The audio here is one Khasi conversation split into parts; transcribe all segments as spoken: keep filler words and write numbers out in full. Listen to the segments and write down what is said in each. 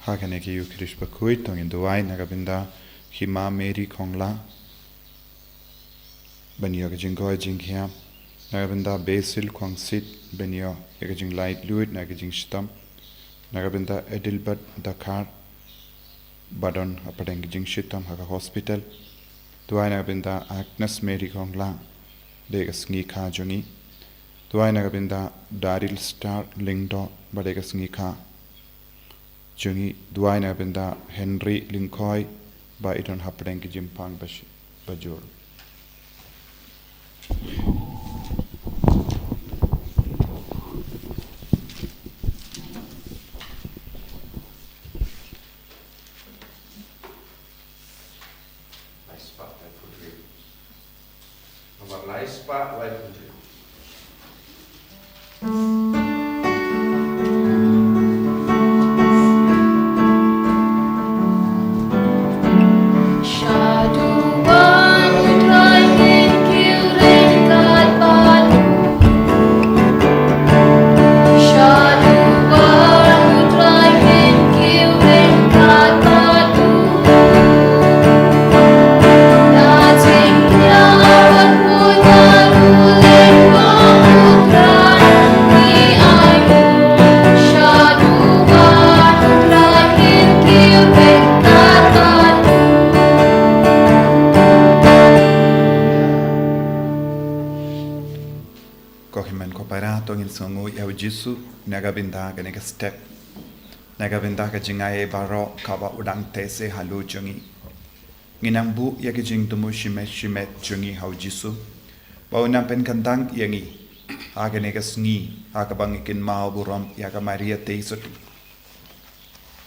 Ha kane ka Eucharist bakhuid to ngin duwai na ka bynta Hima Mary Khongla ban ïoh ka jingkoit jingkhiah, na ka bynta Basil Khongsit ban ïoh ïa ka jinglaitluid na ka jingshitom, na ka bynta Adelbert Dkhar ba don hapdeng ka jingshitom ha ka hospital. Duwai na ka bynta Agnes Mary Khongla, dei ka sngi kha jong ngi. Duwai na ka bynta Daryl Star Lyngdoh, ba dei ka sngi kha jong ngi. Duwai na ka bynta Henry Lyngkhoi, ba i don hapdeng ka jingpang ba shi-, ba jur. Lai spah laiphew hynriew. Namar lai spah laiphew hynriew. Ko hynmen ko para, to ngin sngewnguh ïa u Jisu na ka bynta kane ka step, na ka bynta ka jingaiei baroh kaba u dang teh seh halor jong ngi. Ngin nang buh ïa ka jingthmu shimet shimet jong ngi ha u Jisu, ba un nang pynkyntang ïa ngi ha kane ka sngi, ha kaba ngi kynmaw burom ïa ka Maria Theisotti,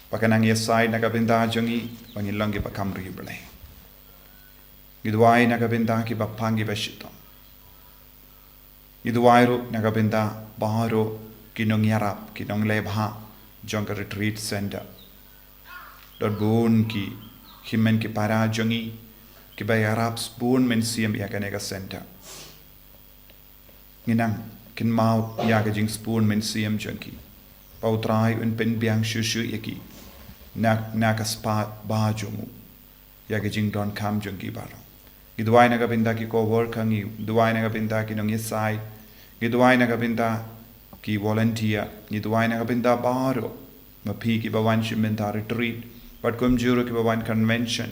ba kan nang ïasaid na ka bynta jong ngi ba ngin long kiba kham riewblei. Ngi duwai na ka bynta kiba pang kiba shitom. Ngi duwai ruh na ka bynta baroh ki nongïarap, ki nongleh bha jong ka retreat center. Don bun ki hynmen ki para jong ngi kiba ïarap sbun mynsiem ïa kane ka center. Ngin nang kynmaw ïa ka jingsbun mynsiem jong ki, ba u Trai un pynbiang shuh shuh ïa ki na, na ka spah ba jong u, ïa ka jingdonkam jong ki baroh. Ngi duwai na ka bynta ki co-worker, ngi duwai na ka bynta ki nongïasaid, ngi duwai na ka bynta ki volunteer, ngi duwai na ka bynta baroh, ma phi kiba wan shim bynta retreat, bad kumjuh ruh kiba wan convention,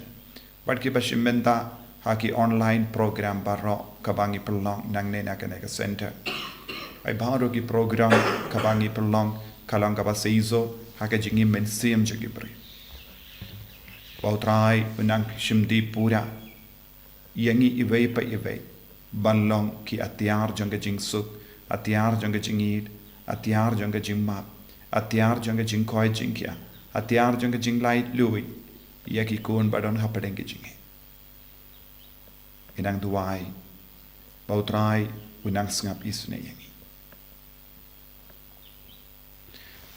bad kiba shim bynta ha ki online program baroh kaba ngi pynlong nangne na kane ka center. Ai baroh ki program kaba ngi pynlong ka long kaba seisoh ha ka jingim mynsiem jong ki briew. Ba u Trai un nang shim dih pura ïa ngi iwei pa iwei ban long ki atiar jong ka jingsuk, atiar jong ka jingïeit, atiar jong ka jingmap, atiar jong ka jingkoit jingkhiah, atiar jong ka jinglaitluid ïa ki khun ba don hapdeng ka jingim. Ngi nang duwai ba u Trai un nang sngap isynei ïa ngi.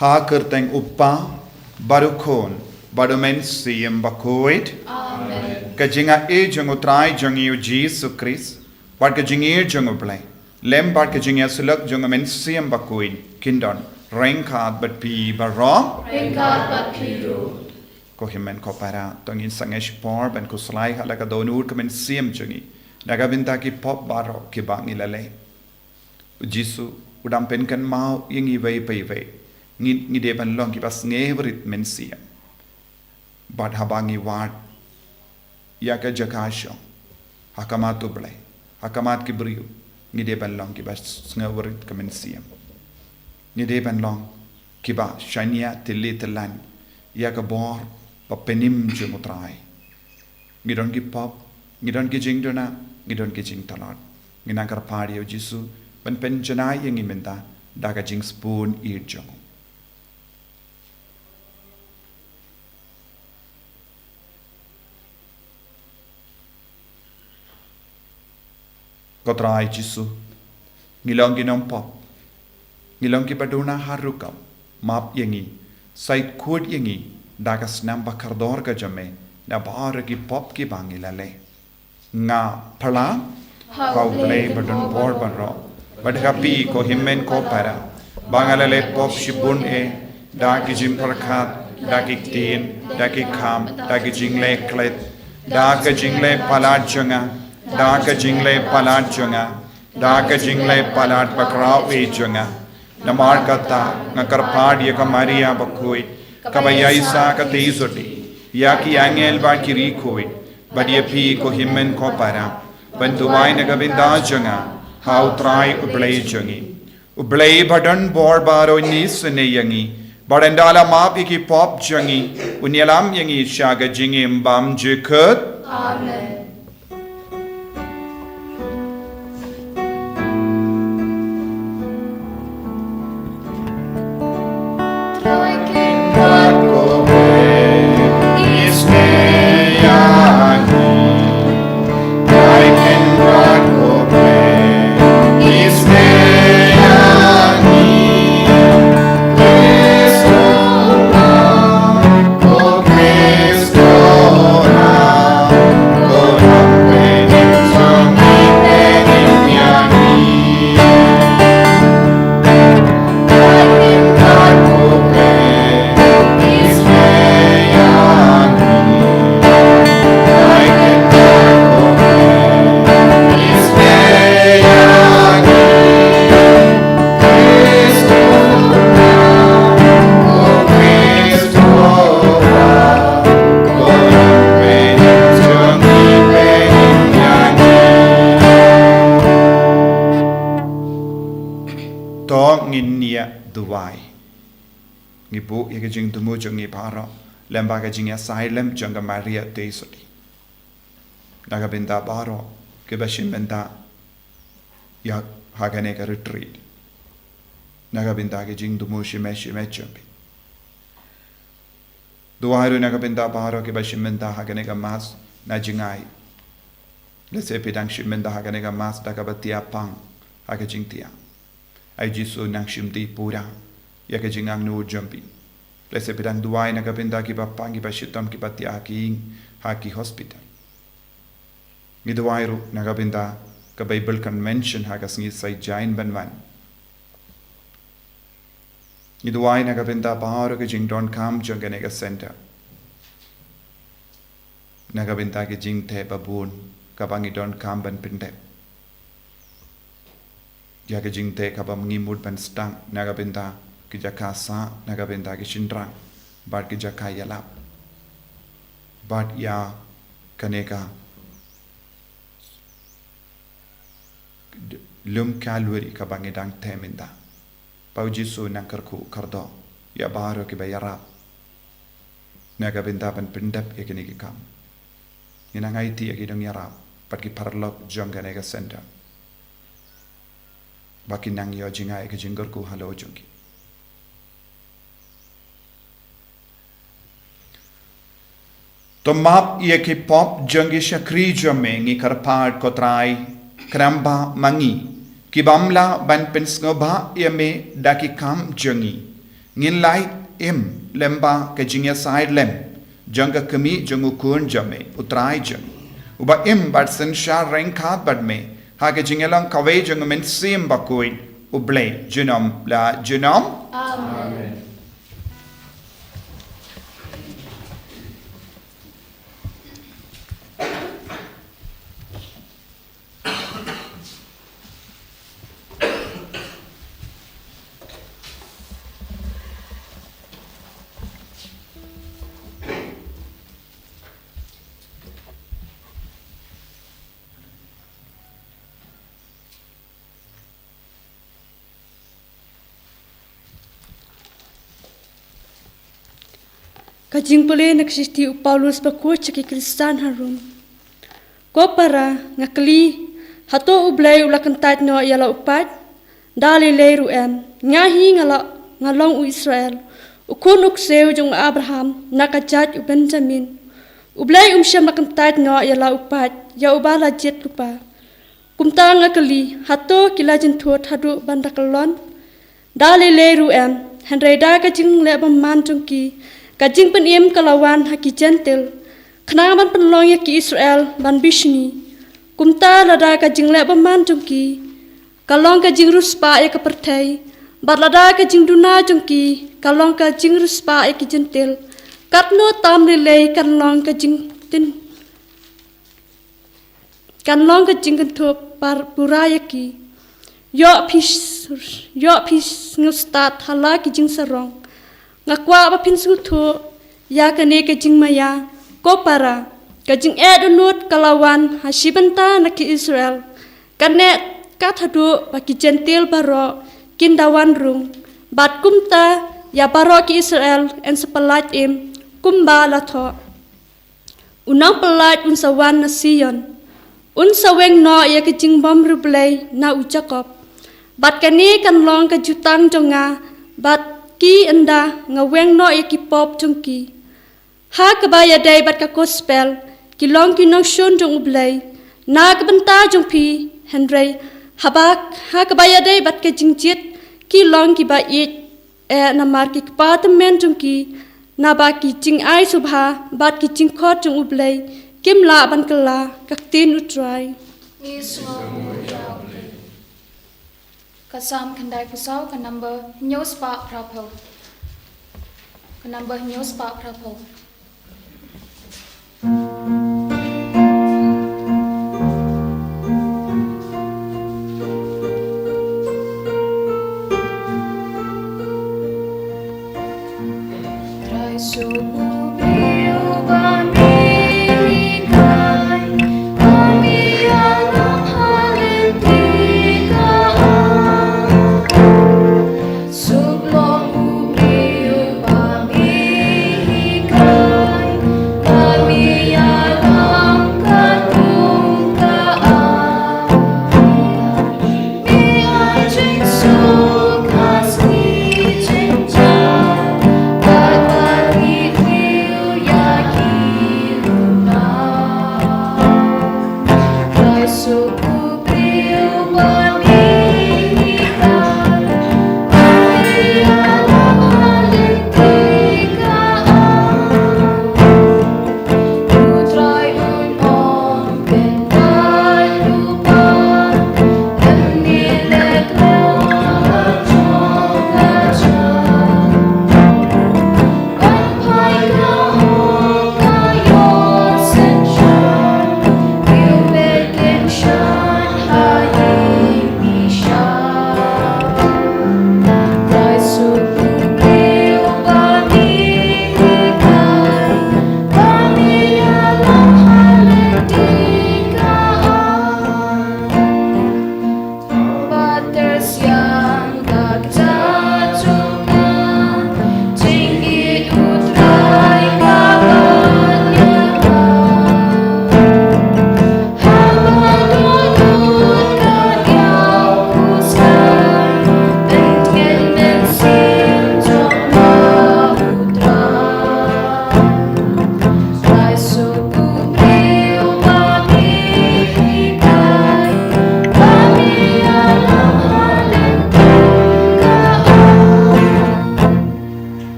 Ha ka kyrteng u Kpa bad u Khun bad u Mynsiem Bakhuid. Amen. Ka jingaiei jong u Trai jong ngi u Jisu Khrist bad ka jingïeit jong u Blei Lem bad ka jingïasyllok jong ka mynsiem bakhuid kin don ryngkat bad phi baroh. Ryngkat bad phi ruh. Ko hynmen ko para, to ngin sangeh shipor ban khuslai ha la ka dohnud ka mynsiem jong ngi na ka bynta ki pop baroh kiba ngi la leh. U Jisu u dang pynkynmaw ïa ngi iwei pa iwei. Ngi, ngi dei ban long kiba sngewrit mynsiem. Bad haba ngi wad ïa ka jaka shong ha khmat U Blei, ha khmat ki briew, ngi dei ban long kiba sngewrit ka mynsiem. Ngi dei ban long kiba shaniah tylli tyllan ïa ka bor bapynim jong U Trai. Ngi don ki pop, ngi don ki jingduna, ngi don ki jingtlot. Ngi nang kyrpad ïa U Jisu ban pynjanai ïa ngi mynta da ka jingsbun ïeit jong u. Ko Trai Jisu, ngi long ki nongpop, ngi long kiba duna ha rukom. Map ïa ngi, sait khuid ïa ngi da ka snam bakordor ka jong me na baroh ki pop kiba ngi la leh. Nga phla ha U Blei badonbor baroh bad ha phi ko hynmen ko para ba nga la leh pop shibun eh, da ki jingpyrkhat, da ki ktien, da ki kam, da ki jingleh klet, da ka jingleh palat jong nga, da ka jingleh palat jong nga, da ka jingleh palat bakhraw eh jong nga. Namar kata nga kyrpad ïa ka Maria bakhuid kaba ïaisah ka tei soti, ïa ki angel bad ki riewkhuid, bad ïa phi ko hynmen ko para, ban duwai na ka bynta jong nga ha U Trai U Blei jong ngi. U Blei badonbor baroh un isynei ïa ngi, bad ynda la map ïa ki pop jong ngi, un ïalam ïa ngi sha ka jingim bymjukut. Amen. To ngin ïa duwai. Ngi buh ïa ka jingthmu jong ngi baroh lyngba ka jingïasaid lem jong ka Maria Theisotti. Na ka bynta baroh kiba shim bynta ïa ha kane ka retreat. Na ka bynta ki jingthmu shimet shimet jong phi. Duwai ruh na ka bynta baroh kiba shim bynta ha kane ka mass na jngai. Lehse phi dang shim bynta ha kane ka mass da kaba thiah pang ha ka jingthiah. Ai Jisu nang shim ti pura ïa ka jingangnud jong phi. Lehse phi dang duwai na ka bynta kiba pang kiba shitom kiba thiah ha ki ïing ha ki hospital. Ngi duwai ruh na ka bynta ka Bible Convention ha ka sngi Saitjaiñ ban wan. Ngi duwai na ka bynta baroh ka jingdonkam jong kane ka center. Na ka bynta ka jingteh babun kaba ngi donkam ban pyndep. Ïa ka jingteh kaba ngi mut ban sdang na ka bynta ki jaka sah, na ka bynta ki shynrang bad ki jaka ïalap. Bad ïa kane ka lum Kalbari kaba ngi dang teh mynta. Ba U Jisu nang kyrkhu kyrdoh ïa baroh kiba ïarap na ka bynta ban pyndep ïa kine ki kam. Ngi nang aiti ïa ki nongïarap bad ki paralok jong kane ka center ba kin nang ïoh jngai ïa ka jingkyrkhu halor jong ki. To map ïa ki pop jong ki shakri jong me, ngi kyrpad ko Trai, khnang ba ma ngi ki bym lah ban pynsngewbha ïa me da ki kam jong ngi, ngin lait im lyngba ka jingïasaid lem jong ka kmie jong u Khun jong me, U Trai jong ngi, uba im bad synshar ryngkat bad me Ha ka jingïalang kawei jong u Mynsiem Bakhuid, U Blei junom la junom. Amen. Ka jingpule na ka shithi u Paulus bakhuid sha ki Khristan ha Rom. Ko para, nga kylli, hato U Blei u la kyntait noh ïa la u paid? Da lei lei ruh em. Nga hi nga la, nga long u Israel, u khun u ksiew jong u Abraham na ka jait u Benjamin. U Blei um shym la kyntait noh ïa la u paid, ïa uba la jied lypa. Kumta nga kylli, hato ki la jynthut haduh ban da kyllon? Da lei lei ruh em, hynrei da ka jingleh bymman jong ki, ka jingpynim ka la wan ha ki Jentil, khnang ban pynlong ïa ki Israel ban bishni. Kumta lada ka jingleh bymman jong ki ka long ka jingriewspah ïa ka pyrthei, bad lada ka jingduna jong ki ka long ka jingriewspah ïa ki Jentil, katno tam lei lei kan long ka jingtyn kan long ka jingkynthoh pura ïa ki. Ïoh phi, ïoh phi sngewstad ha la ki jingsarong. Nga kwah ba phin sngewthuh ïa kane ka jingmaïa, ko para, ka jingeh dohnud ka la wan ha shi bynta na ki Israel. Kane kat haduh ba ki Jentil baroh kin da wan rung. Bad kumta ïa baroh ki Israel yn sa pyllait im kumba la thoh. U nongpyllait un sa wan na Sion. Un sa weng noh ïa ka jingbymriewblei na u Jakob. Bad kane kan long ka jutang jong nga, bad ki ynda nga weng noh ïa ki pop jong ki. Ha kaba ïadei bad ka gospel, ki long ki nongshun jong U Blei na ka bynta jong phi, hynrei haba ha kaba ïadei bad ka jingjied, ki long kiba ïeit eh namar ki kpa tymmen jong ki, naba ki jingai sngewbha bad ki jingkhot jong U Blei kim lah ban kylla. Ka ktien U Trai. Ka Salm khyndai phew saw, ka number hynñiew spah phra phew. Ka number hynñiew spah phra phew.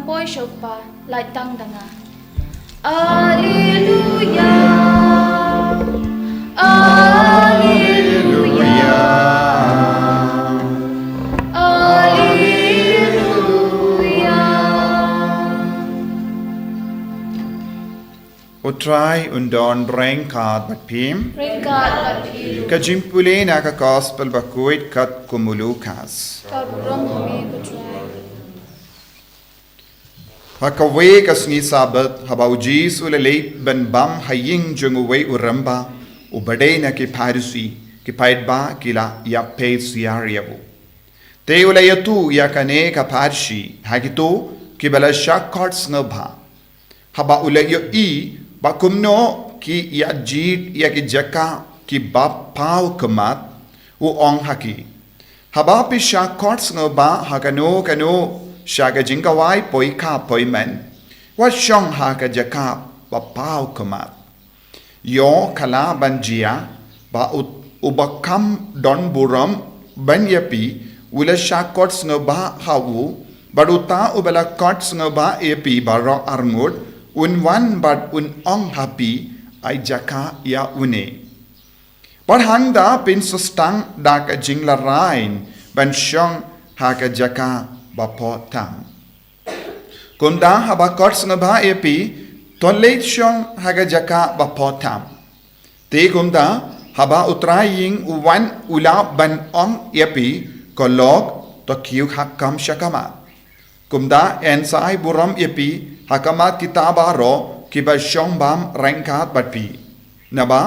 Poi sha u Kpa, lait tang da nga. Alleluia. Alleluia. Alleluia. U Trai un don ryngkat bad phi. Ryngkat bad phi. Ka jingpule na ka Gospel bakhuid katkum u Lukas. Ka burom ha me ko Trai. Ha kawei ka sngi Sabbath, haba u Jisu u la leit ban bam ha ïing jong uwei u rangbah, uba dei na ki Pharisi, ki paidbah ki la ïa peit syiar ïa u. Te u la ïathuh ïa kane ka pharshi ha kito kiba la shah khot sngewbha. Haba u la ïohi ba kumno ki ïa jied ïa ki jaka kiba paw khmat, u ong ha ki, haba phi shah khot sngewbha ha kano kano sha ka jingkhawai poikha poimen, wat shong ha ka jaka ba paw khmat. Ïoh ka lah ban jia ba u, uba kham don burom ban ïa phi u la shah khot sngewbha ha u, bad uta uba la khot sngewbha ïa phi baroh arngut un wan bad un ong ha phi, ai jaka ïa une. Bad hangta phin sa sdang da ka jinglehrain ban shong ha ka jaka ba paw tam. Kumta haba khot sngewbha ïa phi, to leit shong ha ka jaka ba paw tam. Te kumta haba u trai ïing u wan u lah ban ong ïa phi, ko lok, to kiew ha kam sha khmat. Kumta yn sa ai burom ïa phi ha khmat kita baroh kiba shong bam ryngkat bad phi. Naba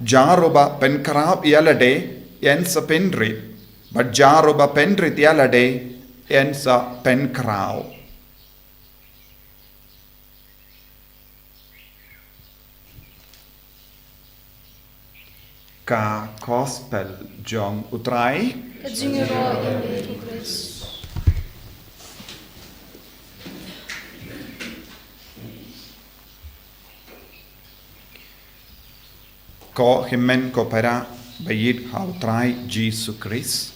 jar uba pynkhraw ïa lade yn sa pynrit, bad jar uba pynrit ïa lade yn sa pynkhraw. Ka Gospel jong u Trai. Ka jingïaroh ïa me ko Khrist. Ko hynmen ko para ba ïeit ha u Trai Jisu Khrist.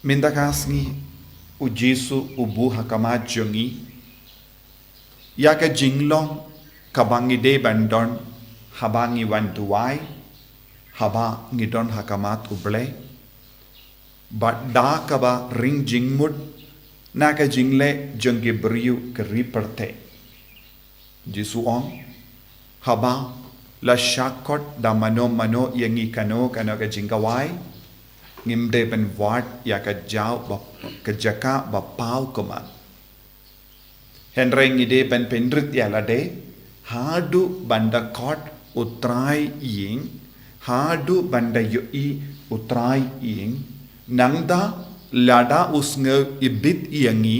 Mynta ka sngi u Jisu u buh ha khmat jong ngi ïa ka jinglong kaba ngi dei ban don haba ngi wan duwai, haba ngi don ha khmat u Blei, bad da kaba ring jingmut na ka jingleh jong ki briew ka ri pyrthei. Jisu ong, haba la shah khot da mano mano ïa ngi kano kano ka jingkhawai, ngim dei ban wad ïa ka jaw ba, ka jaka ba paw khmat. Hynrei ngi dei ban pynrit ïa lade haduh ban da khot u trai ïing, haduh ban da ïohi u trai ïing. Nangta lada u sngew ibit ïa ngi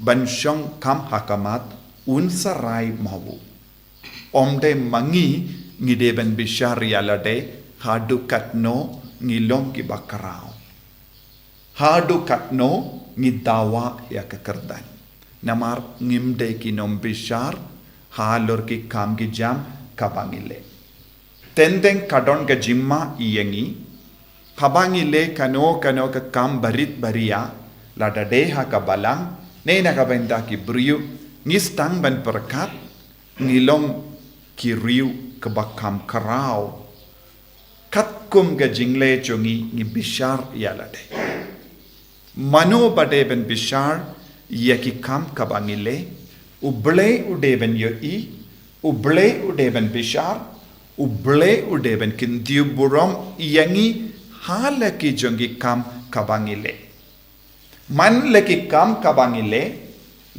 ban shong kham ha khmat, un sa rai ma u. Ym dei ma ngi ngi dei ban bishar ïa lade haduh katno ngi long kiba khraw, haduh katno ngi dawa ïa ka kyrdan. Namar ngim dei ki nongbishar halor ki kam ki jam kaba ngi leh. Teng teng ka don ka jingma ïa ngi, haba ngi leh kano kano ka kam barit baria, lada dei ha ka balang ne na ka bynta ki briew, ngi sdang ban pyrkhat ngi long ki riew kaba kham khraw. Katkum ka jingleh jong ngi ngi bishar ïa lade. Mano ba dei ban bishar ïa ki kam kaba ngi leh? U Blei u dei ban ïohi, u Blei u dei ban bishar, u Blei u dei ban kyntiew burom ïa ngi ha la ki jong ki kam kaba ngi leh. Man la ki kam kaba ngi leh,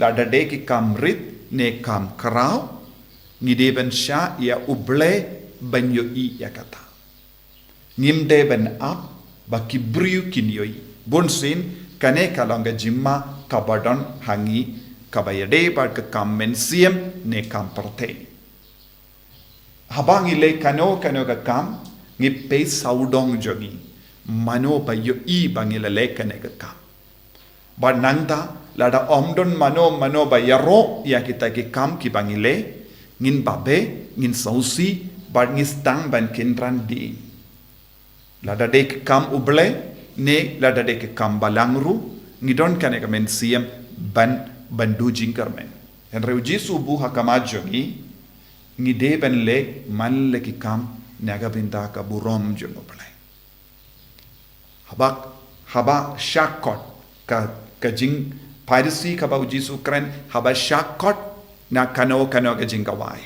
lada dei ki kam rit ne kam khraw, ngi dei ban shah ïa u Blei ban ïohi ïa kata. Ngim dei ban ap ba ki briew kin ïohi. Bunsien kane ka long ka jingma kaba don ha ngi, kaba ïadei bad ka kam mynsiem ne kam pyrthei. Haba ngi leh kano kano ka kam, ngi peit sawdong jong ngi, mano ba ïohi ba ngi la leh kane ka kam. Bad nangta lada ym don mano mano ba ïaroh ïa kita ki kam kiba ngi leh, ngin babe, ngin sngewsih, bad ngi sdang ban kynran dih. Lada dei ki kam u Blei ne lada dei ki kam balang ruh, ngi don kane ka mynsiem ban, ban duh jingkyrmen. Hynrei u Jisu u buh ha khmat jong ngi, ngi dei ban leh man la ki kam na ka bynta ka burom jong U Blei. Haba, haba shah kot, ka, ka jing Pharisi kaba u Jisu u kren, haba shah kot na kano kano ka jingkhawai.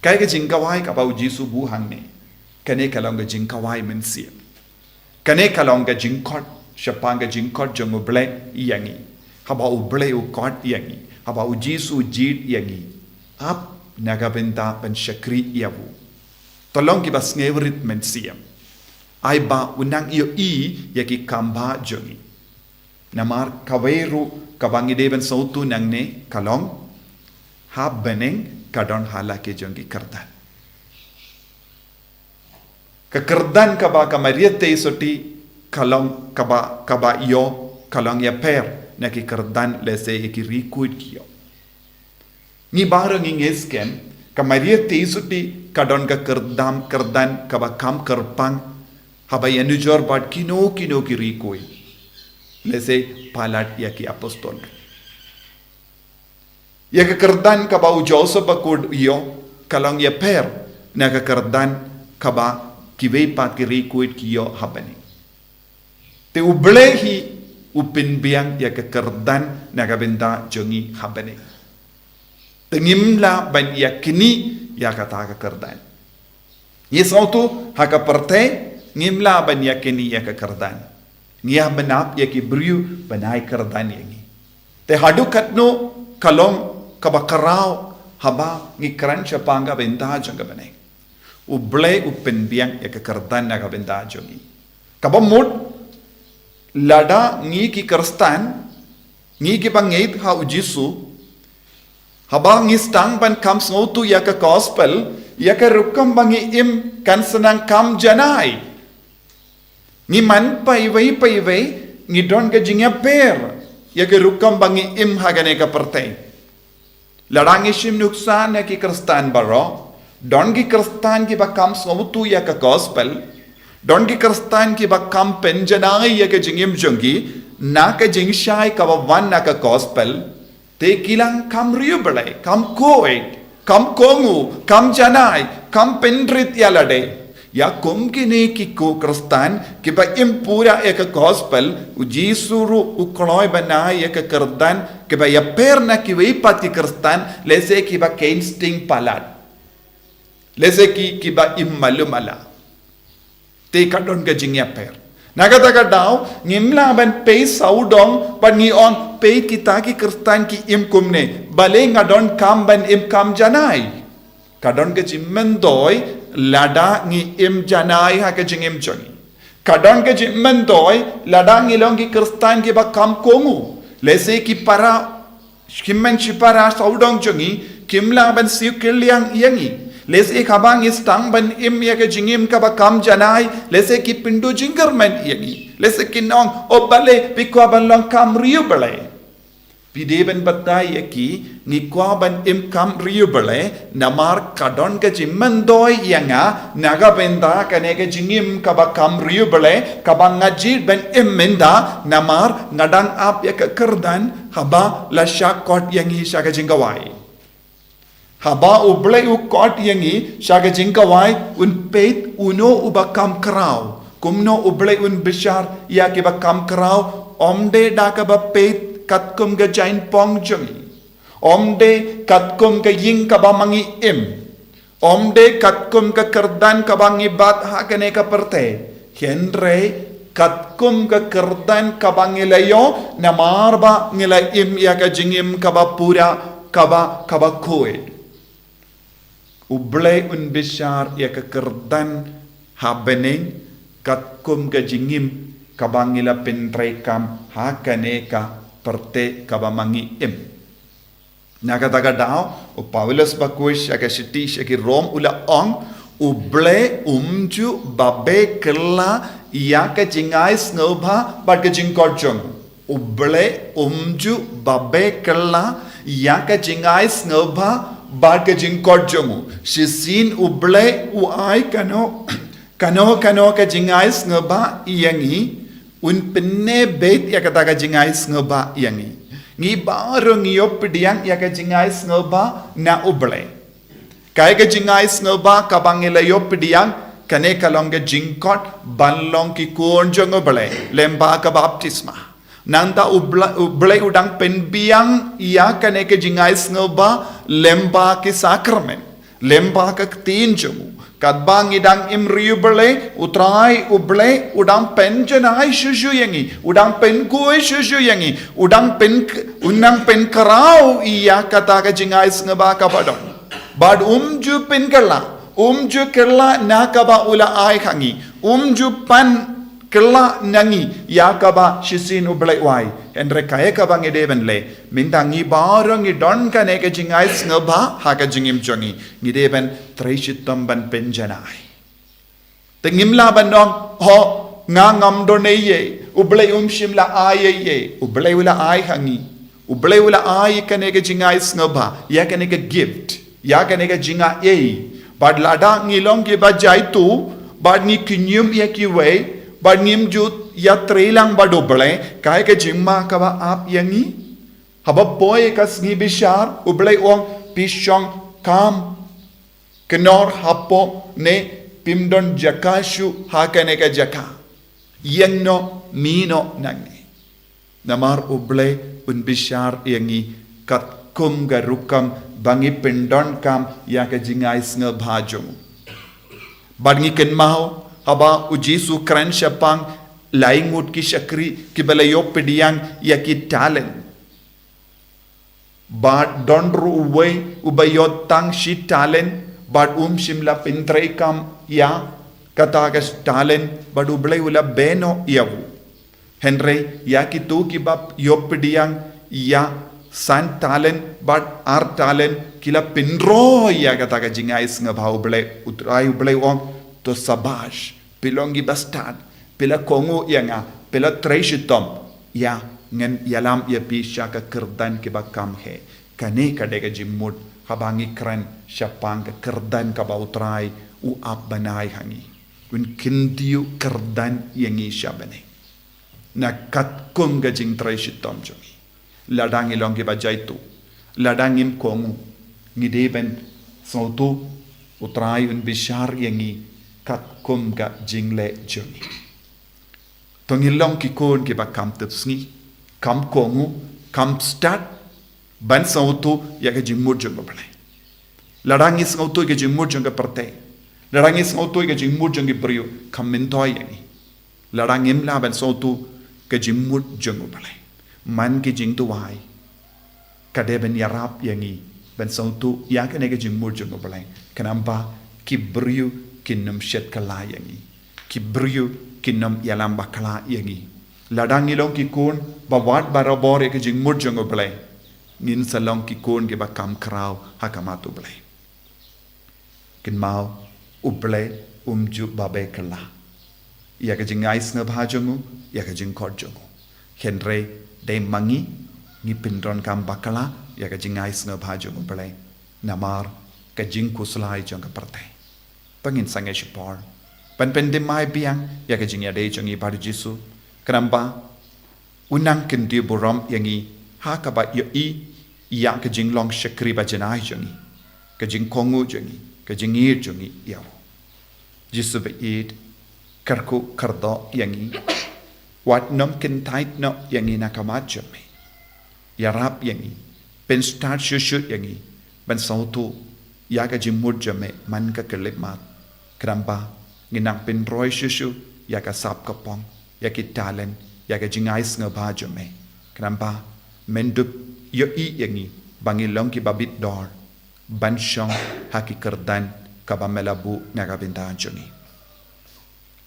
Kaei ka jingkhawai kaba u Jisu u buh hangne? Kane ka long ka jingkhawai mynsiem. Kane ka long ka jingkot shaphang ka jingkot jong U Blei ïa ngi. Haba U Blei u kot ïa ngi, haba u Jisu u jied ïa ngi, ap na ka bynta ban shakri ïa u. To long kiba sngewrit mynsiem. Ai ba u nang ïohi ïa ki kam ba jong ngi. Namar kawei ruh kaba ngi dei ban sngewthuh nangne ka long, ha bneng ka don ha la ki jong ki kyrdan. Ka kyrdan kaba ka Maria Theisotti ka long kaba, kaba ïoh, ka long ïapher na ki kyrdan lehse ïa ki riewkhuid ki ïoh. Ngi baroh ngi ngeit skhem, ka Maria Theisotti ka don ka kyrdan, kyrdan kaba kham kyrpang haba ïanujor bad kino kino ki riewkhuid. Lehse palat ïa ki apostol. Ïa ka kyrdan kaba u Joseph Bakhuid u ïoh ka long ïapher na ka kyrdan kaba kiwei pat ki riewkhuid ki ïoh ha bneng. Te U Blei hi u pynbiang ïa ka kyrdan na ka bynta jong ngi ha bneng. Te ngim lah ban ïa knieh ïa kata ka kyrdan. Ngi sngewthuh ha ka pyrthei ngim lah ban ïa knieh ïa ka kyrdan. Ngi hap ban ap ïa ki briew ban ai kyrdan ïa ngi. Te haduh katno ka long kaba khraw haba ngi kren shaphang ka bynta jong ka bneng? U Blei u pynbiang ïa ka kyrdan na ka bynta jong ngi. Kaba mut, lada ngi ki Khristan, ngi kiba ngeit ha u Jisu, haba ngi sdang ban kham sngewthuh ïa ka gospel, ïa ka rukom ba ngi im kan sa nang kham janai. Ngi man paiwei paiwei ngi don ka jingïapher ïa ka rukom ba ngi im ha kane ka pyrthei. Lada ngi shim nuksa na ki Khristan baroh, don ki Khristan kiba kham sngewthuh ïa ka gospel, don ki Khristan kiba kham pynjanai ïa ka jingim jong ki na ka jingshai kaba wan na ka gospel, te ki la kham riewblei, kham khuid, kham kohnguh, kham janai, kham pynrit ïa lade. Ïa kum kine ki Khristan kiba im pura ïa ka gospel, u Jisu ruh u kloi ban ai ïa ka kyrdan kaba ïapher na kiwei pat ki Khristan, lehse kiba kheiñ sting palat, lehse ki, kiba im malu mala. Te ka don ka jingïapher. Na kata ka daw, ngim lah ban peit sawdong, ban ngi ong peit kita ki Khristan ki im kumne. Balei nga donkam ban im kham janai? Ka don ka jingmyntoi lada ngi im janai ha ka jingim jong ngi. Ka don ka jingmyntoi lada ngi long ki Khristan kiba kham kohnguh. Lehse ki para, ki hynmen ki para sawdong jong ngi kim lah ban siew kylliang ïa ngi. Lehse haba ngi sdang ban im ïa ka jingim kaba kham janai, lehse ki pynduh jingkyrmen ïa ngi. Lehse kin ong, o balei phi kwah ban long kham riewblei? Phi dei ban batai ïa ki, ngi kwah ban im kham riewblei namar ka don ka jingmyntoi ïa nga na ka bynta kane ka jingim kaba kham riewblei kaba nga jied ban im mynta, namar nga dang ap ïa ka kyrdan haba la shah kot ïa ngi sha ka jingkhawai. Haba U Blei u kot ïa ngi sha ka jingkhawai, un peit uno uba kham khraw. Kumno U Blei un bishar ïa kiba kham khraw? Ym dei da kaba peit katkum ka jaiñpong jong ngi. Ym dei katkum ka ïing kaba ma ngi im. Ym dei katkum ka kyrdan kaba ngi bat ha kane ka pyrthei. Hynrei katkum ka kyrdan kaba ngi la ïoh namar ba ngi la im ïa ka jingim kaba pura, kaba, kaba khuid. U Blei un bishar ïa ka kyrdan ha bneng katkum ka jingim kaba ngi la pyntreikam ha kane ka pyrthei kaba ma ngi im. Na kata ka daw, u Paulus bakhuid sha ka shithi sha ki Rom u la ong, U Blei um ju babe kylla ïa ka jingai sngewbha bad ka jingkot jong u. U Blei um ju babe kylla ïa ka jingai sngewbha bad ka jingkot jong u. Shisien U Blei u ai kano, kano kano ka jingai sngewbha ïa ngi, Un pynbeit ïa kata ka jingai sngewbha ïa ngi. Ngi baroh ngi ïoh pdiang ïa ka jingai sngewbha na U Blei. Kaei ka jingai sngewbha kaba ngi la ïoh pdiang, kane ka long ka jingkot ban long ki khun jong U Blei lyngba ka baptisma. Nangta U Bla-, U Blei u dang pynbiang ïa kane ka jingai sngewbha lyngba ki sakramen, lyngba ka ktien jong u. Katba ngi dang im ri U Blei, U Trai U Blei u dang pynjanai shuh shuh ïa ngi, u dang pynkhuid shuh shuh ïa ngi, u dang pyn, u dang pynkhraw ïa kata ka jingai sngewbha kaba don. Bad um ju pynkylla, um ju kylla na kaba u la ai ha ngi, um ju pan kylla na ngi ïa kaba shisien U Blei u ai. Hynrei kaei kaba ngi dei ban leh? Mynta ngi baroh ngi don kane ka jingai sngewbha ha ka jingim jong ngi. Ngi dei ban trei shitom ban pynjanai. Te ngim lah ban ong, ho, nga ngam don ei ei, U Blei um shym la ai ei ei. U Blei u la ai ha ngi. U Blei u la ai kane ka jingai sngewbha, ïa kane ka gift, ïa kane ka jingai ei. Bad lada ngi long kiba jaituh, bad ngi kynjum ïa kiwei, bad ngim ju ïatrei lang bad U Blei, kaei ka jingma kaba ap ïa ngi? Haba poi ka sngi bishar, U Blei u ong, phi shong kam kynnoh hapoh ne phim don jaka shuh ha kane ka jaka. Ïeng noh, mih noh nangne. Namar U Blei un bishar ïa ngi katkum ka rukom ba ngi pyndonkam ïa ka jingai sngewbha jong u. Bad ngi kynmaw haba U Jisu kren shaphang lai ngut ki shakri kiba la ïoh pdiang ïa ki talent. Bad don ruh uwei uba ïoh tang shi talent, bad um shym la pyntreikam ïa kata ka talent, bad U Blei u la beh noh ïa u. Hynrei ïa kito kiba ïoh pdiang ïa san talent bad ar talent, ki la pynroi ïa kata ka jingai sngewbha U Blei, U Trai U Blei u ong, to sabash. Phi long kiba stad, phi la kohnguh ïa nga, phi la trei shitom. Ïa, ngan ïalam ïa phi sha ka kyrdan kiba kham heh. Kane ka dei ka jingmut haba ngi kren shaphang ka kyrdan kaba U Trai u ap ban ai ha ngi. Un kyntiew kyrdan ïa ngi sha bneng na katkum ka jingtrei shitom jong ngi. Lada ngi long kiba jaituh, lada ngim kohnguh, ngi dei ban sngewthuh, U Trai un bishar ïa ngi katkum ka jingleh jong ngi. To ngin long ki khun kiba kham tipsngi, kham kohnguh, kham stad ban sngewthuh ïa ka jingmut jong U Blei. Lada ngi sngewthuh ïa ka jingmut jong ka pyrthei, lada ngi sngewthuh ïa ka jingmut jong ki briew, kham myntoi ïa ngi. Lada ngim lah ban sngewthuh ka jingmut jong U Blei, man ki jingduwai ka dei ban ïarap ïa ngi ban sngewthuh ïa kane ka jingmut jong U Blei. Khnang ba ki briew kin ym shet kylla ïa ngi, ki briew kin ym ïalam bakla ïa ngi. Lada ngi long ki khun ba wad barabor ïa ka jingmut jong U Blei, ngin sa long ki khun kiba kham khraw ha khmat U Blei. Kynmaw, U Blei um ju babe kylla ïa ka jingai sngewbha jong u, ïa ka jingkhot jong u. Hynrei dei ma ngi, ngi pyndonkam bakla ïa ka jingai sngewbha jong U Blei namar ka jingkhuslai jong ka pyrthei. To ngin sangeh shipor ban pyndem mai biang ïa ka jingïadei jong ngi bad U Jisu, khnang ba u nang kyntiew burom ïa ngi ha kaba ïohi ïa ka jinglong shakri ba janai jong ngi, ka jingkohnguh jong ngi, ka jingïeit jong ngi ïa u. Jisu ba ïeit, kyrkhu kyrdoh ïa ngi, wat nym kyntait noh ïa ngi na ka mat jong me. Ïarap ïa ngi, pynstad shuh shuh ïa ngi ban sngewthuh ïa ka jingmut jong me man ka khyllipmat, khnang ba ngin nang pynroi shuh shuh ïa ka sap ka pong, ïa ki talent, ïa ka jingai sngewbha jong me, khnang ba men dup ïohi ïa ngi ba ngi long kiba bit dor ban shong ha ki kyrdan kaba me la buh na ka bynta jong ngi.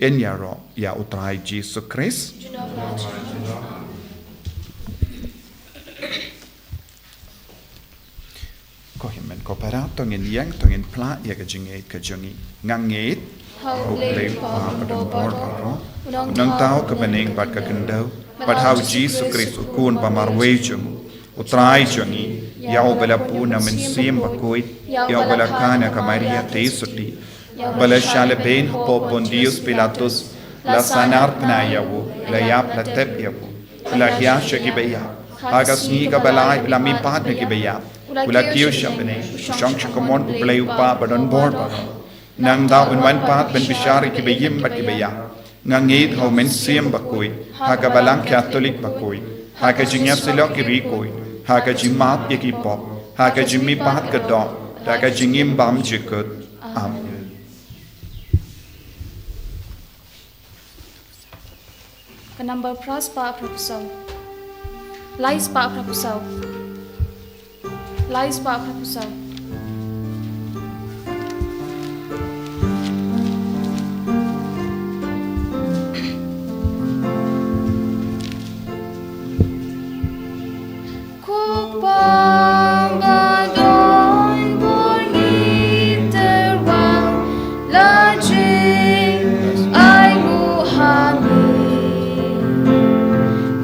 Ngin ïaroh ïa U Trai Jisu Khrist. Ko hynmen ko para, to ngin ïeng, to ngin phla ïa ka jingngeit ka jong ngi. Nga ngeit ha U Blei Kpa badonbor baroh, U Nongthaw ka bneng bad ka khyndew, bad ha U Jisu Khrist U Khun ba marwei jong u, U Trai jong ngi, ïa uba la buh na u Mynsiem Bakhuid, ïa uba la kha na ka Maria Theisotti, ba la shah lehbeiñ hapoh Pontius Pilatus, la sanar pynai ïa u, la ïap la tep ïa u, la hiar sha kiba ïap. Ha ka sngi kaba lai la mihpat na kiba ïap, u la kiew sha bneng, u shong sha kamon U Blei U Kpa ba don bor baroh. Nangta un wan pat ban bishar ïa kiba im bad kiba ïap. Nga ngeit ha U Mynsiem Bakhuid, ha ka Balang Katholik bakhuid, ha ka jingïasyllok ki riewkhuid, ha ka jingmap ïa ki pop, ha ka jingmihpat ka doh, ha ka jingim bymjukut. Amen. Ka number phra spah phra phew saw. Lai spah phra phew saw. Lai spah phra phew saw. Ko Kpa ba don bor, ngi tyrwa la jingainguh ha me.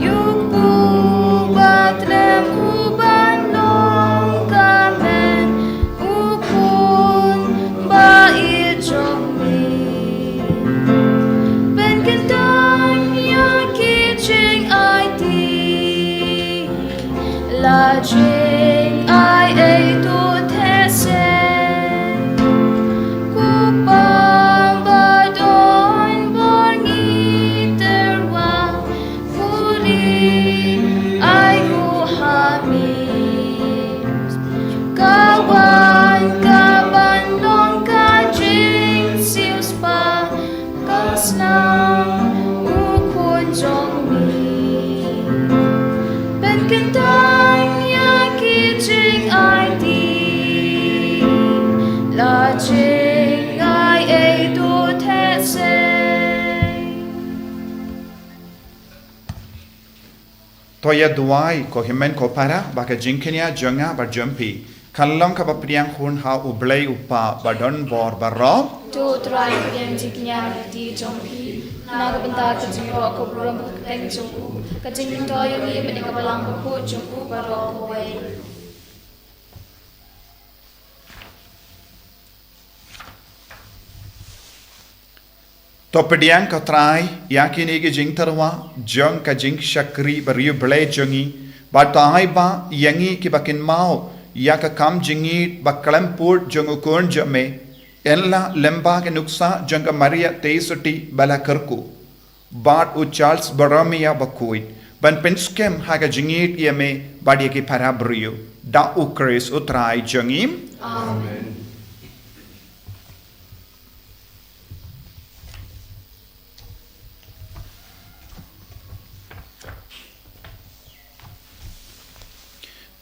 Ïa u kpu ba khlem, u ban long ka hynmen, u khun ba ïeit jong me. Pynkyntang ïa ki jingaiti, la jingai ei to theh se. Ko Kpa ba don bor, ngi tyrwa, khublei ainguh ha me. Ka wan ka ban long ka jingsiewspah, ka snam u Khun jong me. Pynkyntang ïa ki jingaiti, la jingai ei to theh se. To ïa duwai ko hynmen ko para, ba ka jingkñia jong nga bad jong phi kan long kaba pdiang hun ha U Blei U Kpa ba don bor baroh. To Trai, pdiang jingkñia na ka kti jong phi na ka bynta ka jingrwai ka burom bad ka kyrteng jong u, ka jingmyntoi ïa ngi bad ïa ka Balang Bakhuid jong u baroh kawei. To pdiang ko Trai ïa kine ki jingtyrwa jong ka jingshakri bariewblei jong ngi, bad to ai ba ïa ngi kiba kynmaw ïa ka kam jingïeit ba khlem pud jong u Khun jong me, yn lah lyngba ka nuksa jong ka Maria Theisotti ba la kyrkhu bad u Charles Borromeo bakhuid, ban pynskhem ha ka jingïeit ïa me bad ïa ki para briew. Da U Khrist U Trai jong ngi. Amen.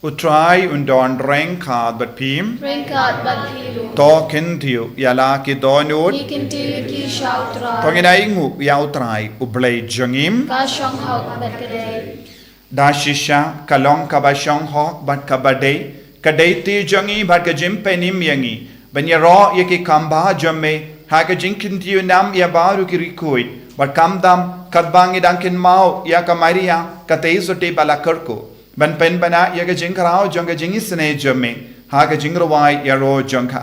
U Trai un don ryngkat bad phi. Ryngkat bad phi ruh. To kyntiew ïa la ki dohnud. Ngi kyntiew ïa ki sha U Trai. To ngin ainguh ïa U Trai U Blei jong ngi. Ka shong ha u bad ka dei. Da shisha ka long kaba shong hok bad kaba dei, ka dei ti jong ngi bad ka jingpynim ïa ngi ban ïaroh ïa ki kam ba jong me ha ka jingkyntiew nam ïa baroh ki riewkhuid bad khamtam, katba ngi dang kynmaw ïa ka Maria ka Theisotti ba la kyrkhu, ban pynbna ïa ka jingkhraw jong ka jingisynei jong me ha ka jingrwai ïaroh jong ka.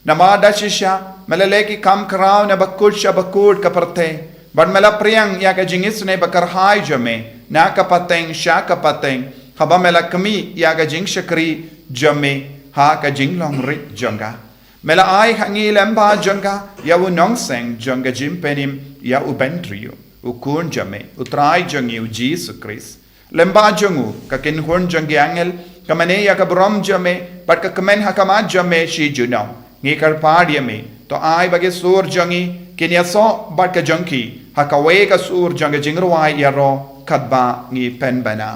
Namar da shisha me la leh ki kam khraw na bakut sha bakut ka pyrthei, bad me la pdiang ïa ka jingisynei ba kyrhai jong me na ka pateng sha ka pateng, haba me la khmih ïa ka jingshakri jong me ha ka jinglong rit jong ka. Me la ai ha ngi lyngba jong ka ïa u nongseng jong ka jingpynim ïa u Briew, u Khun jong me, U Trai jong ngi U Jisu Khrist. Lyngba jong u, ka kynhun jong ki angel ka mane ïa ka burom jong me, bad ka kmen ha khmat jong me shi junom. Ngi kyrpad ïa me, to ai ba ki sur jong ngi kin ïasoh bad ka jong ki ha kawei ka sur jong ka jingrwai ïaroh, katba ngi pynbna.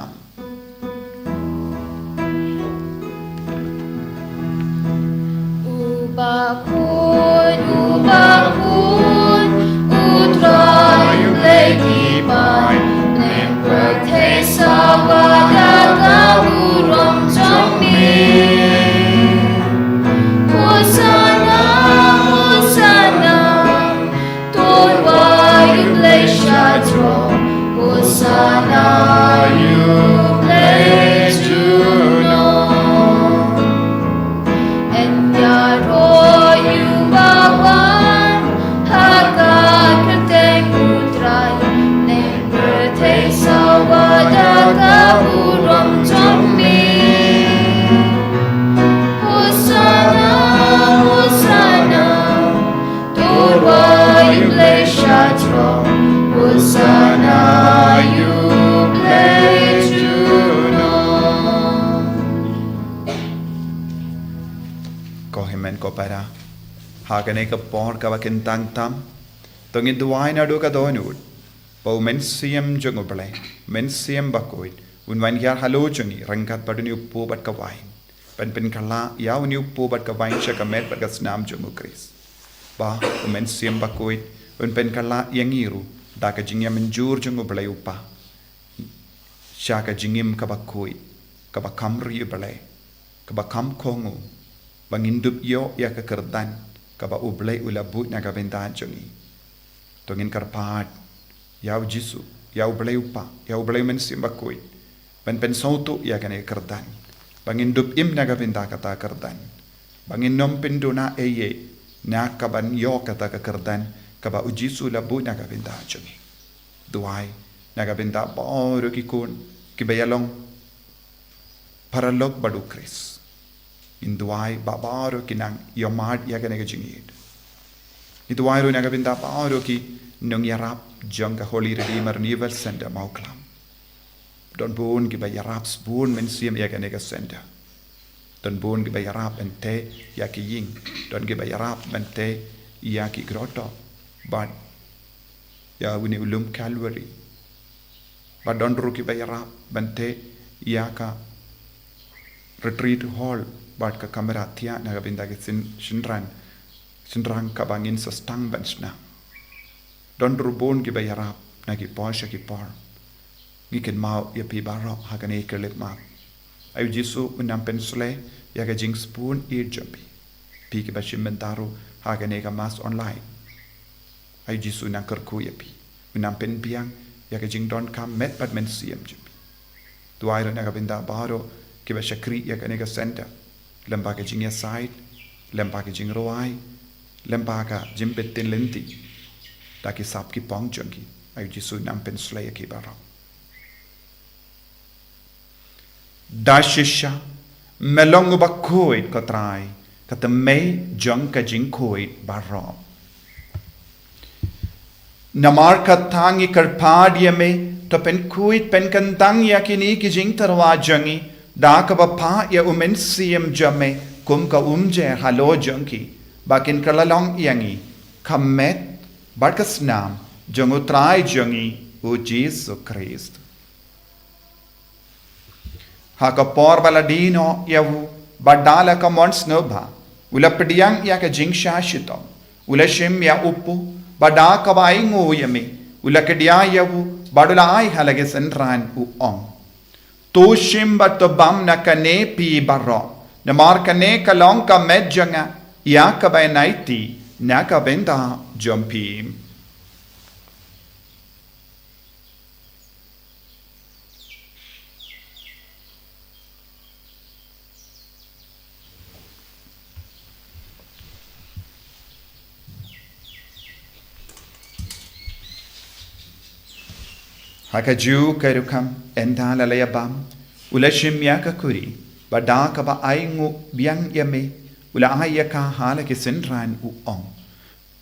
U Bakhuid, U Bakhuid, U Trai U Blei ki paid, bneng pyrthei sawa da ka burom jong me. Hosana, Hosana, to rwai ïa U Blei sha jrong. Hosana ïa U Blei junom. Yn ïaroh ïa U Hynmen ko para, ha kane ka por kaba kyntang tam, to ngin duwai naduh ka dohnud ba u Mynsiem jong U Blei, Mynsiem Bakhuid, un wan hiar halor jong ngi ryngkat bad une u kpu bad ka wain, ban pynkylla ïa une u kpu bad ka wain sha ka met bad ka snam jong U Khrist. Ba u Mynsiem Bakhuid un pynkylla ïa ngi ruh da ka jingïamynjur jong U Blei U Kpa sha ka jingim kaba khuid, kaba kham ri U Blei, kaba kham kohnguh, ba ngin dup ïoh ïa ka kyrdan kaba U Blei u la buh na ka bynta jong ngi. To ngin kyrpad ïa U Jisu, ïa U Blei U Kpa, ïa U Blei U Mynsiem Bakhuid, ban pynsngewthuh ïa kane ka kyrdan, ba ngin dup im na ka bynta kata ka kyrdan, ba ngin nym pynduna ei ei na ka ban ïoh kata ka kyrdan kaba U Jisu u la buh na ka bynta jong ngi. Duwai na ka bynta baroh ki khun kiba ïalong paralok bad U Khrist. Ngin duwai ba baroh ki nang ïohmad ïa kane ka jingïeit. Ngin duwai ruh na ka bynta baroh ki nongïarap jong ka Holy Redeemer Renewal Centre Mawklam. Don bun kiba ïarap sbun mynsiem ïa kane ka centre. Don bun kiba ïarap ban tei ïa ki ïing. Don kiba ïarap ban tei ïa ki grotto bad ïa une u lum Calvary. Bad don ruh kiba ïarap ban tei ïa ka retreat hall bad ka kamra thiah na ka bynta ki syn-, shynrang, shynrang kaba ngin sa sdang ban shna. Don ruh bun kiba ïarap na ki por sha ki por. Ngi kynmaw ïa phi baroh ha kane ka khyllipmat. Ai U Jisu un nang pynshlei ïa ka jingsbun ïeit jong phi, phi kiba shim bynta ruh ha kane ka mass online. Ai U Jisu un nang kyrkhu ïa phi, un nang pynbiang ïa ka jingdonkam met bad mynsiem jong phi. Duwai ruh na ka bynta baroh kiba shakri ïa kane ka centre, lem bad ka jingïasaid, lem bad ka jingrwai, lem bad ka jingbit lynti da ki sap ki phong jong ki. Ai U Jisu un nang pynshlei ïa ki baroh. Da shisha, me long uba khuid, ko Trai, ka tymmen jong ka jingkhuid baroh. Namar kata ngi kyrpad ïa me, to pynkhuid pynkyntang ïa kine ki jingtyrwa jong ngi da kaba phah ïa u Mynsiem jong me kum ka umjer halor jong ki, ba kin kylla long ïa ngi ka met bad ka snam jong u Trai jong ngi u Jisu Khrist. Ha ka por ba la die noh ïa u, bad da la ka mon sngewbha, u la pdiang ïa ka jingshah shitom, u la shim ïa u kpu, bad da kaba ainguh ïa me, u la kdiah ïa u, bad u la ai ha la ki synran, u ong: To shim bad to bam na kane phi baroh, namar kane ka long ka met jong nga, ïa kaba yn aiti na ka bynta jong phi. Ha kajuh ka rukom, ynda la la ïa bam, u la shim ïa ka khuri, bad da kaba ainguh biang ïa me, u la ai ïa ka ha la ki synran, u ong: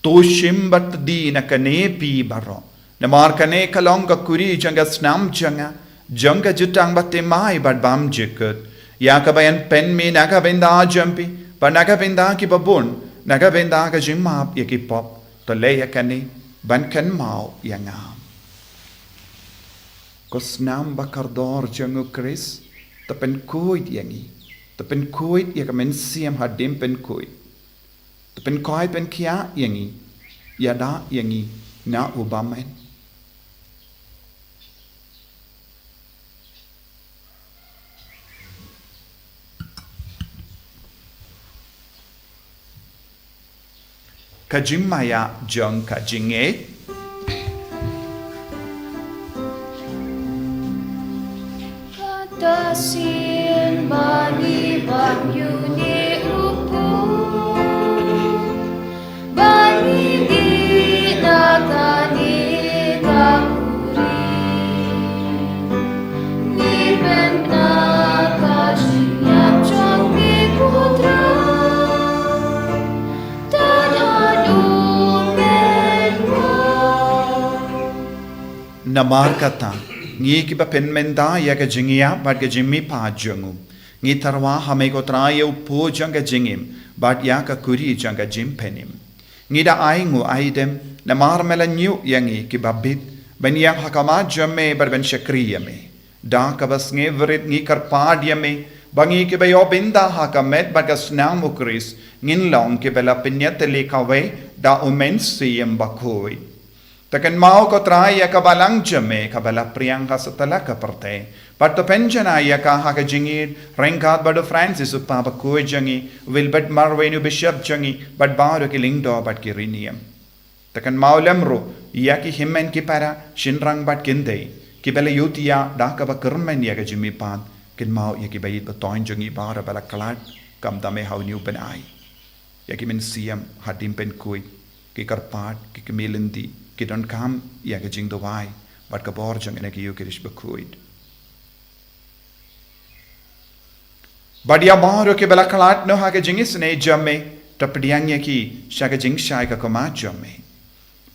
To shim bad to die na kane phi baroh, namar kane ka long ka khuri jong ka snam jong nga, jong ka jutang bathymmai bad bymjukut, ïa kaba yn pynmih na ka bynta jong phi bad na ka bynta kiba bun, na ka bynta ka jingmap ïa ki pop. To leh ïa kane ban kynmaw ïa nga. Ko snam ba kordor jong u Khrist, to pynkhuid ïa ngi, to pynkhuid ïa ka mynsiem hadien pynkhuid. To pynkhuid pynkhiah ïa ngi, ïada ïa ngi na u bymman. Ka jingmaïa jong ka jingngeit. Kata sien ba ngi bam ïa une u kpu, ba ngi dih na kane ka khuri, ngi pynbna ka jingïap jong me, ko Trai. Namar kata, ngi kiba pynmynta ïa ka jingïap bad ka jingmihpat jong u, Ngi tyrwa ha me ko Trai ïa u pud jong ka jingim, bad ïa ka kuri jong ka jingpynim. Ngi da ainguh aidem, namar me la ñiuh ïa ngi kiba bit, ban ïeng ha khmat jong me bad ban shakri ïa me. Da kaba sngewrit ngi kyrpad ïa me, ba ngi kiba ïoh bynta ha ka met bad ka snam u Khrist, ngin long kiba la pynïatylli kawei da u Mynsiem Bakhuid. To kynmaw ko Trai ïa ka balang jong me kaba la pdiang ha satlak ka pyrthei. Bad to pynjanai ïa ka ha ka jingïeit, ryngkat bad u Francis u Papa bakhuid jong ngi, u Wilbert Marwein u Bishop jong ngi, bad baroh ki lyngdoh bad ki riewniam. To kynmaw lem ruh ïa ki hynmen ki para, shynrang bad kynthei, kiba la ïohthiah da kaba kyrmen ïa ka jingmihpat, kynmaw ïa ki ba ïeit ba thoiñ jong ngi baroh ba la khlad, kumta me ha une u bnai. Ïa ki mynsiem hadien pynkhuid, ki kyrpad, ki kmie lynti, ki donkam ïa ka jingduwai bad ka bor jong kane ka Eukharist bakhuid. Bad ïa baroh kiba la khlad noh ha ka jingisynei jong me, to pdiang ïa ki sha ka jingshai ka khmat jong me.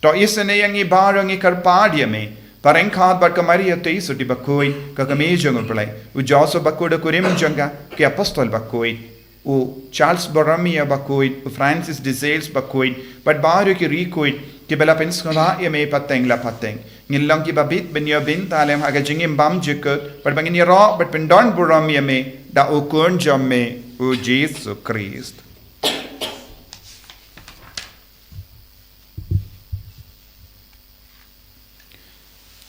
To isynei ïa ngi baroh, ngi kyrpad ïa me, ba ryngkat bad ka Maria Theisotti bakhuid, ka kmie jong u Blei, u Joseph bakhuid, u kurim jong ka, ki apostol bakhuid, u Charles Borromeo bakhuid, u Francis de Sales bakhuid, bad baroh ki riewkhuid kiba la pynsngewbha ïa me pateng la pateng, ngin long kiba bit ban ïoh bynta lem ha ka jingim bymjukut, bad ba ngin ïaroh bad pyndon burom ïa me da u Khun jong me, u Jisu Khrist.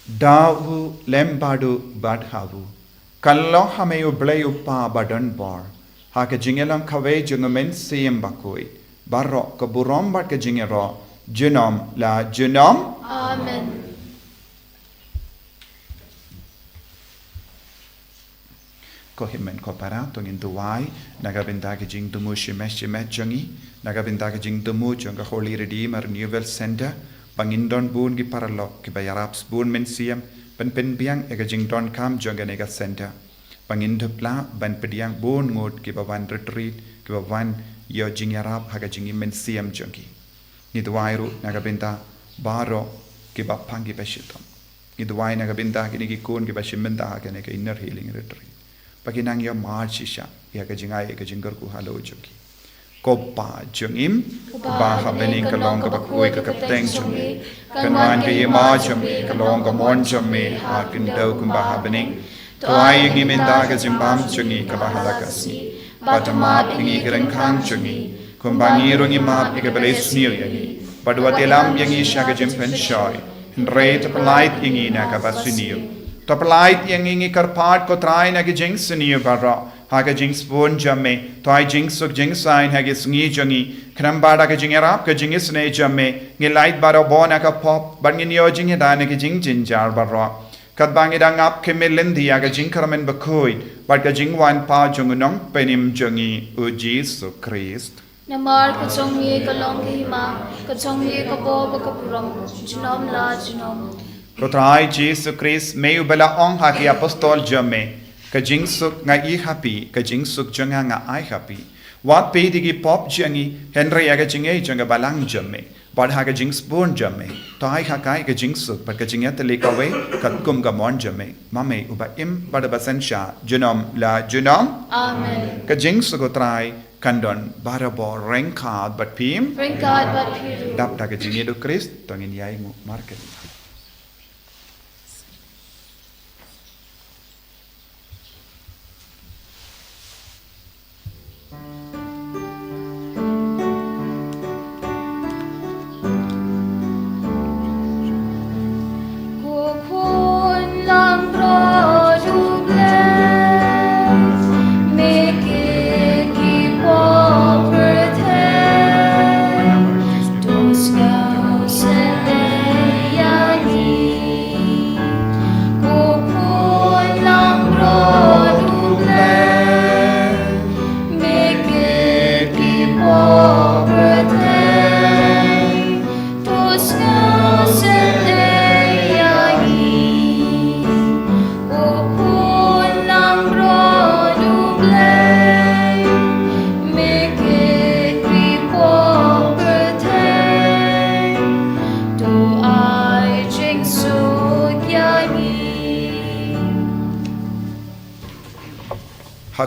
Da u lem bad u bad ha u, kan long ha me u Blei u Kpa badonbor, ha ka jingïalang kawei jong u Mynsiem Bakhuid, baroh ka burom bad ka jingïaroh, junom la junom. Amen. Ko hynmen ko para, to ngin duwai na ka bynta ka jingthmu shimet shimet jong ngi, na ka bynta ka jingthmu jong ka Holy Redeemer Renewal Center, ba ngin don bun ki paralok kiba ïarap sbun mynsiem ban pynbiang ïa ka jingdonkam jong kane ka center, ba ngin dup lah ban pdiang bun ngut kiba wan retreat, kiba wan ïoh jingïarap ha ka jingim mynsiem jong ki. Ngi duwai ruh na ka bynta baroh kiba pang kiba shitom. Ngi duwai na ka bynta kine ki khun kiba shim bynta ha kane ka Inner Healing Retreat, ba kin nang ïoh mad shisha ïa ka jingai, ïa ka jingkyrkhu halor jong ki. Ko Kpa jong ngi, uba ha bneng, ka long kaba khuid ka kyrteng jong me. Kan wan ka hima jong me, ka long ka mon jong me ha khyndew kumba ha bneng. To ai ïa ngi mynta ka jingbam jong ngi kaba ha la ka sngi. Bad to map ïa ngi ki ryngkang jong ngi, kumba ngi ruh ngi map ïa kiba leh sniew ïa ngi. Bad wat ïalam ïa ngi sha ka jingpynshoi, hynrei to pyllait ïa ngi na kaba sniew. To pyllait ïa ngi, ngi kyrpad ko Trai, na ki jingsniew baroh, ha ka jingsbun jong me. To ai jingsuk jingsaiñ ha ki sngi jong ngi, khnang ba da ka jingïarap ka jingisynei jong me, ngin lait baroh bor na ka pop, bad ngin ïoh jingïada na ki jingjynjar baroh, katba ngi dang ap khmih lynti ïa ka jingkyrmen bakhuid bad ka jingwan pat jong u Nongpynim jong ngi, u Jisu Khrist. Namar ka jong me ka long ka hima, ka jong me ka bor bad ka burom, junom la junom. Ko Trai Jisu Khrist, me uba la ong ha ki apostol jong me, ka jingsuk nga ai ha phi, ka jingsuk jong nga nga ai ha phi. Wat peit ïa ki pop jong ngi, hynrei ïa ka jingngeit jong ka balang jong me. Bad ha ka jingsbun jong me, to ai ha ka ka jingsuk bad ka jingïatylli kawei katkum ka mon jong me, ma me uba im bad uba synshar junom la junom. Amen. Ka jingsuk u Trai kan don barabor ryngkat bad phi. Ryngkat bad phi ruh. Dap da ka jingïeit u Khrist, to ngin ïainguh markylliang.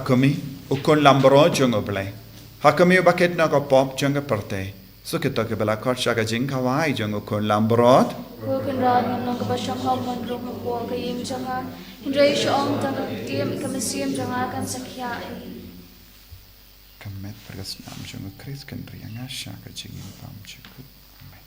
Kumne, u Khun Langbrot jong U Blei, ha kumne uba kit noh ïa ka pop jong ka pyrthei, sa kito kiba la khot sha ka jingkhawai jong u Khun Langbrot. Ko Kynrad, ngam long kaba shong hok ban rung hapoh ka ïing jong nga, hynrei shu ong tang ka ktien, ka mynsiem jong nga kan sa khiah hi. Ka met bad ka snam jong U Khrist kan ri ïa nga sha ka jingim bymjukut. Amen.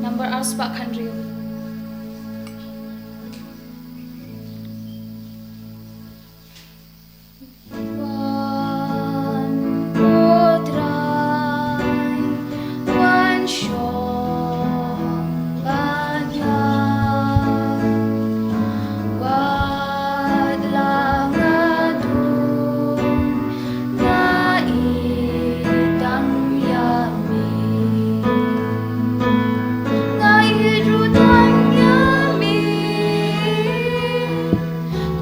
Number ar spah khathynriew. Wan ko Trai, wan shong bad nga. Wat la nga dum, nga ïeit tang ïa me. Nga ïeit ruh tang ïa me,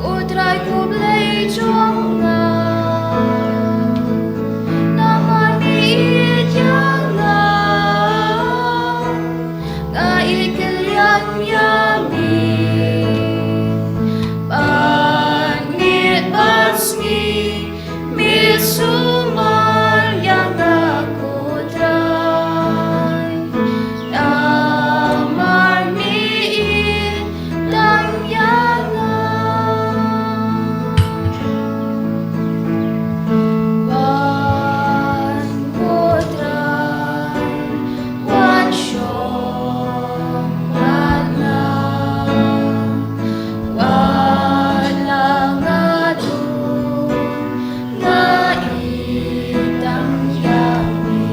ko Trai ko Blei jong nga. Namar me ïeit ïa nga, nga ïeit kylliang ïa me. Bad miet bad sngi me sumar ïa nga, ko Trai. Namar me ïeit tang ïa nga. Wan ko Trai, wan shong bad nga. Wat la nga dum, nga ïeit tang ïa me.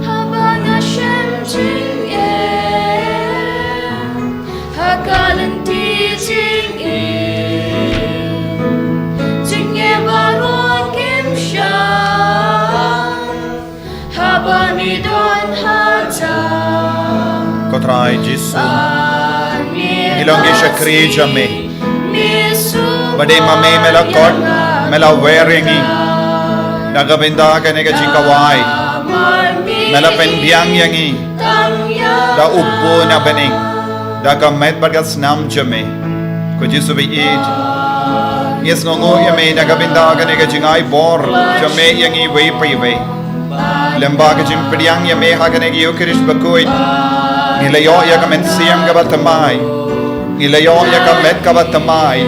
Haba nga shem jingeh ha ka lynti jingim, jingeh baroh kim shah. Haba me don ha jam. Ko Trai Jisu, ngi long ki shakri jong me. Ba dei ma me me la khot, me la wer ïa ngi. Na ka bynta kane ka jingkhawai, me la pynbiang ïa ngi da u Khun na bneng, da ka met bad ka snam jong me. Ko Jisu ba ïeit, ngi sngewnguh ïa me na ka bynta kane ka jingai bor jong me ïa ngi iwei pa iwei. Lyngba ka jingpdiang ïa me ha kane ka Ïukharist bakhuid, ngi la ïoh ïa ka mynsiem kaba thymmai. Ngi la ïoh ïa ka met kaba thymmai.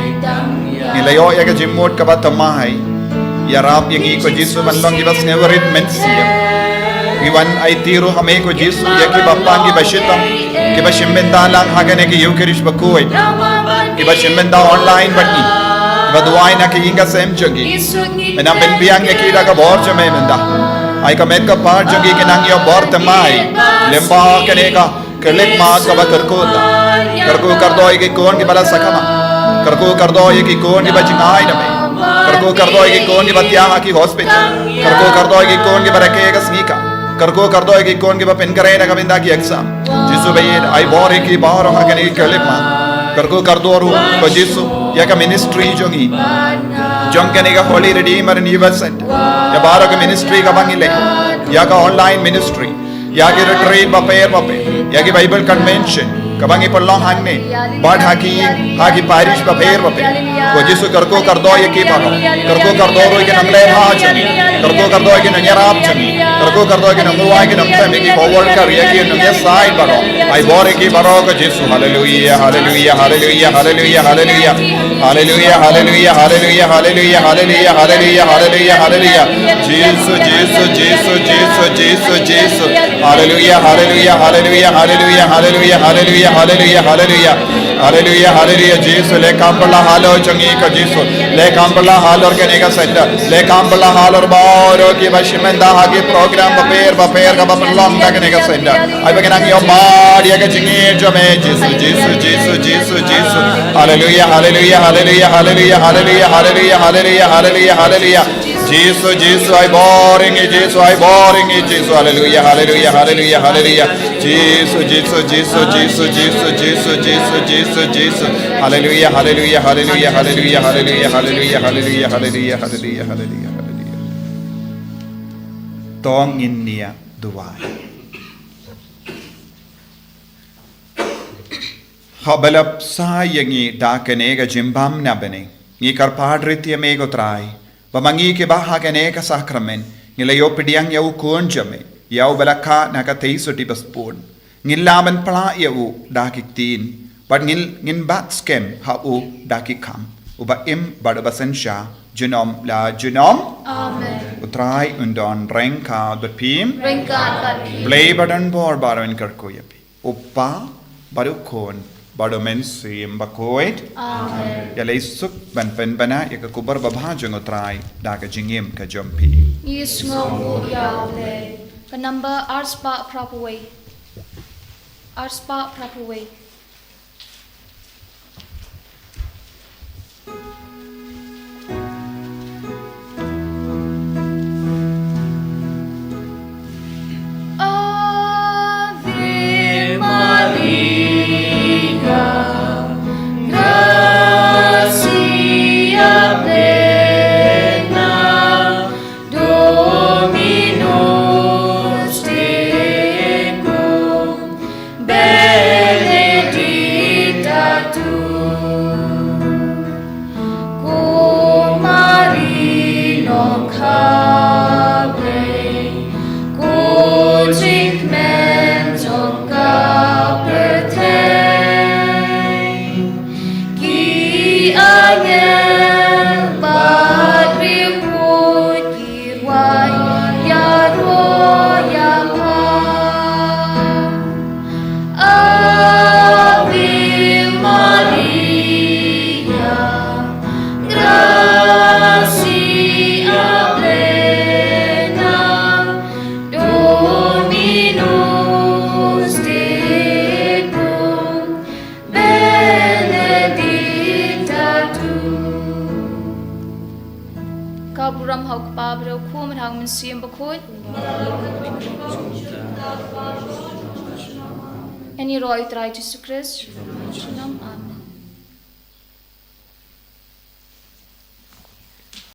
Ngi la ïoh ïa ka jingmut kaba thymmai. Ïarap ïa ngi ko Jisu ban long kiba sngewrit mynsiem. Ngi wan aiti ruh ha me ko Jisu ïa kiba pang, kiba shitom, kiba shim bynta lang ha kane ka Ïukharist bakhuid, kiba shim bynta online bad ngi, kiba duwai na ka ïing ka sem jong ngi. Me nang pynbiang ïa ki da ka bor jong me mynta. Ai ka met ka phad jong ngi kin nang ïoh bor thymmai lyngba kane ka Khyllipmat kaba kyrkhu da. Kyrkhu kyrdoh ïa ki khun kiba la sakma. Kyrkhu kyrdoh ïa ki khun kiba jngai da me. Kyrkhu kyrdoh ïa ki khun kiba thiah ha ki hospital. Kyrkhu kyrdoh ïa ki khun kiba rakhe ka sngi ka. Kyrkhu kyrdoh ïa ki khun kiba pynkhreh na ka bynta ki exam. Jisu ba ïeit, ai bor ïa ki baroh ha kane ka khyllipmat. Kyrkhu kyrdoh ruh, ko Jisu, ïa ka ministry jong ngi, jong kane ka Holy Redeemer Revival Centre. Ïa baroh ka ministry kaba ngi leh. Ïa ka online ministry. Ïa ki retreat bapher bapher, ïa ki Bible convention kaba ngi pynlong hangne, bad ha ki, ha ki parish bapher bapher. Ko Jisu, kyrkhu kyrdoh ïa ki baroh. Kyrkhu kyrdoh ruh ïa ki nongleh bha jong ngi. Kyrkhu kyrdoh ïa ki nongïarap jong ngi. Kyrkhu kyrdoh ïa ki nongrwai, ki nongtem, ïa ki co-worker, ïa ki nongïasaid baroh. Ai bor ïa ki baroh, ko Jisu. Haleluia, haleluia, haleluia, haleluia, haleluia. Haleluia, haleluia, haleluia, haleluia, haleluia, haleluia, haleluia, haleluia. Jisu, Jisu, Jisu, Jisu, Jisu, Jisu. Haleluia, haleluia, haleluia, haleluia, haleluia, haleluia, haleluia. Haleluia, haleluia, Jisu, leh kam bad la halor jong ngi ko Jisu. Leh kam bad la halor kane ka centre. Leh kam bad la halor baroh kiba shim bynta ha ki program bapher bapher kaba pynlong da kane ka centre. Ai ba kin nang ïohmad ïa ka jingim jong me, Jisu, Jisu, Jisu, Jisu, Jisu. Haleluia, haleluia, haleluia, haleluia, haleluia, haleluia, haleluia, haleluia, haleluia. Jisu, Jisu, ai bor ïa ngi, Jisu, ai bor ïa ngi, Jisu. Haleluia, haleluia, haleluia, haleluia. Jisu, Jisu, Jisu, Jisu, Jisu, Jisu, Jisu, Jisu, Jisu. Haleluia, haleluia, haleluia, haleluia, haleluia, haleluia, haleluia, haleluia, haleluia, haleluia, haleluia. To ngin ïa duwai. Haba la pynshai ïa ngi da kane ka jingbam na bneng, ngi kyrpad rit ïa me ko Trai, ba ma ngi kiba ha kane ka sakramen ngi la ïoh pdiang ïa u Khun jong me, ïa uba la kha na ka theisotti ba sbun. Ngin lah ban plah ïa u da ki ktien, bad ngin, ngin bat skhem ha u da ki kham. Uba im bad uba synshar junom la junom. Amen. U Trai un don ryngkat bad phi. Ryngkat bad phi. Blei ba don bor baroh un kyrkhu ïa phi. U Kpa, bad u Khun, bad u Mynsiem Bakhuid. Amen. Ïa lei suk ban pynbna ïa ka khubor babha jong u Trai da ka jingim ka jong phi. Ngi sngewbha ïa u Blei. Ka number ar spah phra phew wei. Ar spah phra phew wei. Ave Maria, gratia plena, Dominus tecum, benedicta tu cum mulieribus, cum mulieribus tecum, et fructus ventris tuum, Iesus. Ki angel bad riewkhuid ki rwai ïaroh ïapah. Ave Maria, gratia plena, Dominus tecum, benedicta tu. Ka burom ha u Kpa bad ha u Khun bad ha u Mynsiem Bakhuid. Ngin ïaroh ïa u Trai Jisu Khrist. Junom.